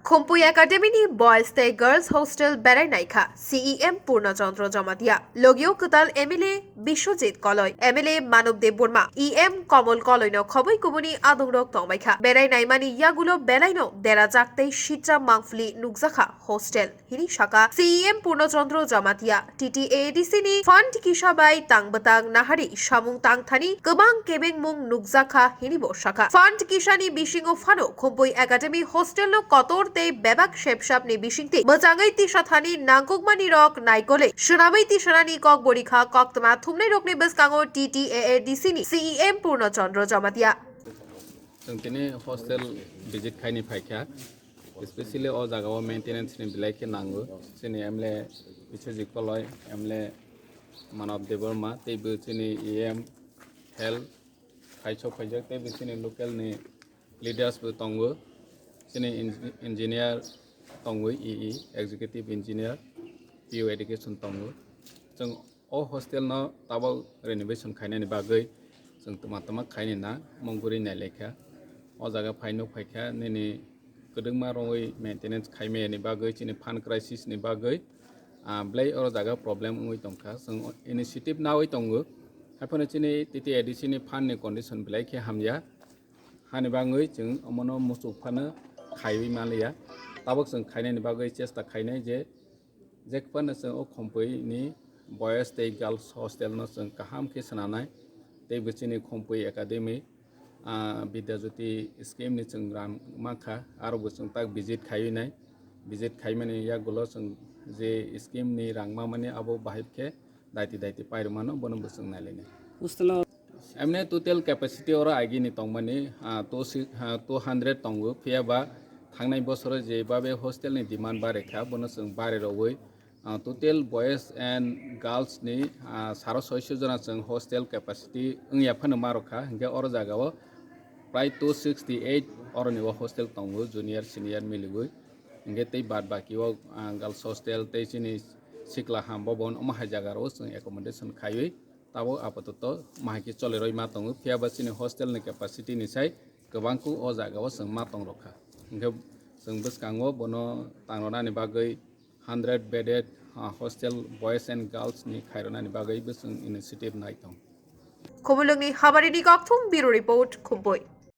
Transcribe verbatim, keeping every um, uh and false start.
Khumpui Academy ni Boys tei Girls Hostel berai naikha C E M Purna Chandra Jamatia, logio kwtal M L A Biswajit Koloi, M L A Manob Debbarma, E M Kamal Koloi no khoboi kubuni adongrok tongbaikha. Berai naimani yagulo belaino derajak tei sitra mangphli nukjakha hostel hini saka C E M Purna Chandra Jamatia. T T A A D C ni fund kisa bai tang bwtang nahari samung tang thani kwbang kebengmung nukjakha hini bo sakha. Fund kisa ni bisingo phano Khumpui Academy hostel no kotor tei bebak sepsap ni bisingtwi mwchangwi tisa thani nangkukmani rok naikolwi swnamwi tisanani kok borikha. Koktwma thumnai rokni bwskango T T A A D C ni C E M Purna Chandra Jamatia. Chwng tini hostel visit khaini phaikha, especially o jaga o maintenance ni belai khe nango. Chini M L A Biswajit Koloi, M L A Manob Debbarma, tei bo chini E M health khaisok khaijak, tei bo chini local ni leaders bo tongo, chini en-, engineer tongo, E E, executive engineer, P O education tongo. Chwng o hostel no tabok renovation khainani bagwi chwng twma twma khaini na mungkuri nailaikha. O jaga phai nuk phaikha nini kwdwkma rongwi maintenance khaimani bagwi chini fund crisis ni bagwi, ah, belai oro jaga problem wngwi tongkha. Chwng initiative nawi tongo. Haiphano chini T T A D C ni fund ni condition belai khe hamya. Hani bagwi chwng omono muchuk phano khaiwi manliya. Tabok chwng khainani bagwi chesta khainai je, je phano chwng o Khumpui ni boys tei girls hostel no chwng kaham khe swnamnai. Tei bo chini Khumpui Academy, ah, Vidya Jyoti scheme ni chwng rang mankha, aro bo chwng tak visit khaiwi nai. Visit khaimani yagulo chwng je scheme ni rang mamani abo bahai khe daiti daiti pairwmano bono bo chwng nailainai. Hostel o emne total capacity oro agini tongmani, ah, two si-, ah, two hundred tongo, phiya ba thangnai bosoro je babe hostel ni demand bare kha, bono chwng bare rogwi, ah, total boys and girls ni, ah, saro soiso jona chwng hostel capacity wngya phano ma rokha, hinkhe oro jaga o prai two sixty eight oroni o hostel tongo, junior senior miligwi. Hinkhe tei bad baki o, ah, girls hostel tei chini sikla ham bo bon omo hai jaga rok chwng accommodation khaiwi tabok apatoto mahai khe choleroi ma tongo, phiya ba chini hostel ni capacity ni sai kwbang kuk o jaga o chwng ma tong rokha. Hinkhe chwng bwskango bono tang rwnani bagwi hundred bedded, ah, hostel boys and girls ni khai rwnani bagwi bo chwng initiative nai tong. Khumulwngni Habarini Kokthum, Bureau Report, Khumpui.